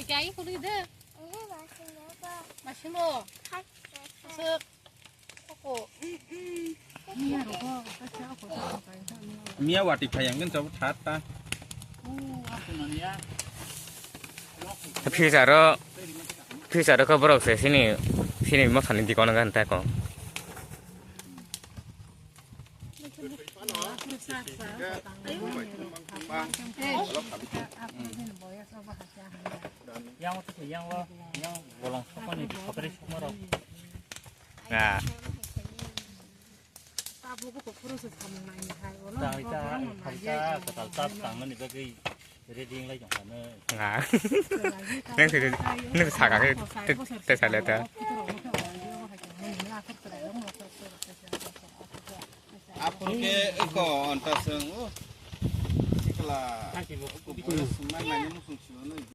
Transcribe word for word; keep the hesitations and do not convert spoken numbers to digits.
Kaya ko de. Masimo. Asuk. Ako. Miya wati phayang kan coba thata. Future o, future o khe borok se sini, sini mosani dikon gan ta ko. Yang o, yang o, yang bolong sokoni, sokri sokma rok. Ah. Tabuk ko khoroksa samung naini hai, ulo Chai ta, ulo ulo kham ta, kwtal ta tangmani bagwi ready wng lai tong kha nw. Nga. Nang sini, nang saka ke, te, te sale ta. Aphuru khe eko onta sung, o. Sikla. Eko boyos sung nai nai nw sung sung nw.